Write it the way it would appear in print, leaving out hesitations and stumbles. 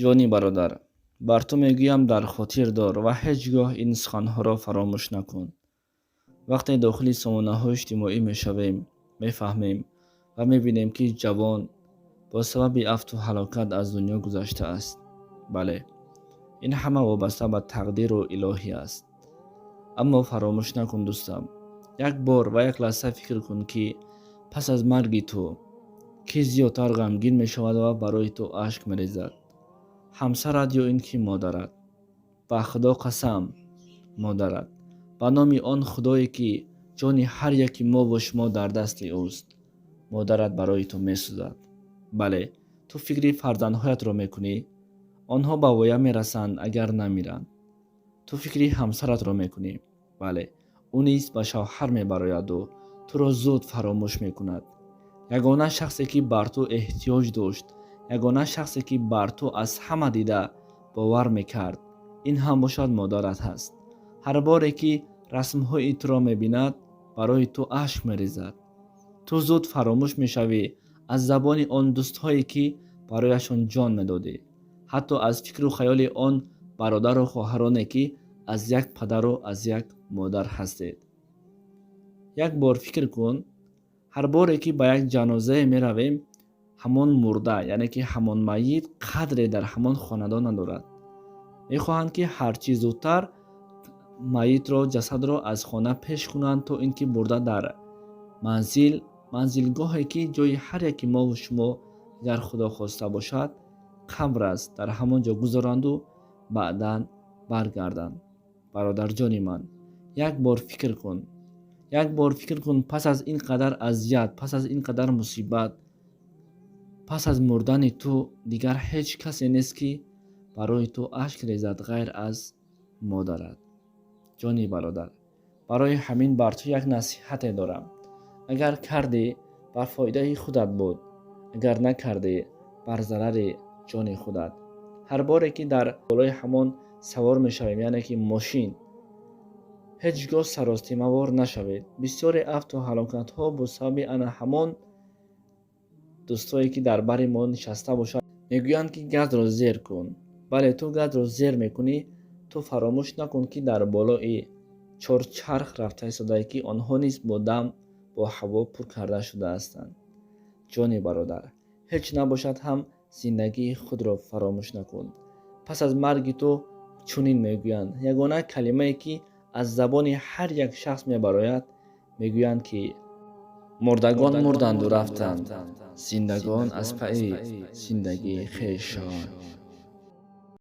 Ҷони бародар, бар ту мегӯям, дар хотир дор ва ҳеҷ гоҳ ин суханҳоро фаромӯш накун. Вақте дохили сомонаҳои иҷтимоӣ мешавем, мефаҳмем ва мебинем, ки ҷавон бо сабаби афту ҳалокат аз дунё гузаштааст. Бале, ин ҳама вобаста ба тақдиру илоҳӣ аст. Аммо фаромӯш накун, дӯстам, як бор ва як лаҳза фикр кун, ки пас аз марги ту кӣ зиёдтар ғамгин мешавад ва барои ту ашк мерезад: ҳамсарат ё ин ки модарат? Ба Худо қасам, модарат. Ба номи он Худое, ки ҷони ҳар яки мову шумо дар дасти ӯст, модарат барои ту месӯзад. Бале, ту фикри фарзандҳоятро мекунӣ, онҳо ба воя мерасанд, агар намиранд. Ту фикри ҳамсаратро мекунӣ, бале, ӯ низ ба шавҳар мебарояду туро зуд фаромӯш мекунад. Ягона шахсе, ки бар ту эҳтиёҷ дошт, ягона шахсе, ки бар ту аз ҳама дида бовар мекард, ин ҳам бошад модарат ҳаст. Ҳар боре ки расмҳои туро мебинад, барои ту ашк мерезад. Ту зуд фаромӯш мешавӣ аз забони он дӯстҳое, ки барояшон ҷон медодӣ, ҳатто аз фикру хаёли он бародару хоҳароне, ки аз як падару аз як модар ҳастед. Як бор фикр кун, ҳар боре ки ба як ҷанозае меравем, ҳамон мурда, яъне ки ҳамон майит, қадре дар ҳамон хонадон надорад. Мехоҳанд, ки ҳарчи зудтар майитро, ҷасадро аз хона пеш кунанд, то ин ки бурда дар манзил, манзилгоҳе, ки ҷои ҳар яки мову шумо, агар Худо хоста бошад, қабр аст, дар ҳамон ҷо гузоранду баъдан баргарданд. Бародарҷони ман, як бор фикр кун, як бор фикр кун: пас аз ин қадар азият, пас аз ин қадар мусибат, пас аз мурдани ту дигар ҳеҷ касе нест, ки барои ту ашк резад, ғайр аз модарат. Ҷони бародар, барои ҳамин бар ту як насиҳате дорам: агар кардӣ, бар фоидаи худат буд, агар накардӣ, бар зарари ҷони худат. Ҳар боре ки дар болои ҳамон савор мешавем, яъне ки мошин, ҳеҷ гоҳ саростимавор нашавед. Бисёре афту ҳалокатҳо бо сабаби ана ҳамон дӯстое, ки дар бари мо нишаста бошад, мегӯянд, ки газро зер кун. Бале, ту газро зер мекунӣ, ту фаромӯш накун, ки дар болои чорчарх рафта истодае, ки онҳо низ бо дам, бо ҳаво пур карда шудаастанд. Ҷони бародар, ҳеҷ набошад ҳам зиндагии худро фаромӯш накун. Пас аз марги ту чунин мегӯянд, ягона калимае, ки аз забони ҳар як шахс мебарояд, мегӯянд, ки мурдагон мурданду рафтанд, зиндагон аз пайи зиндагии хешон.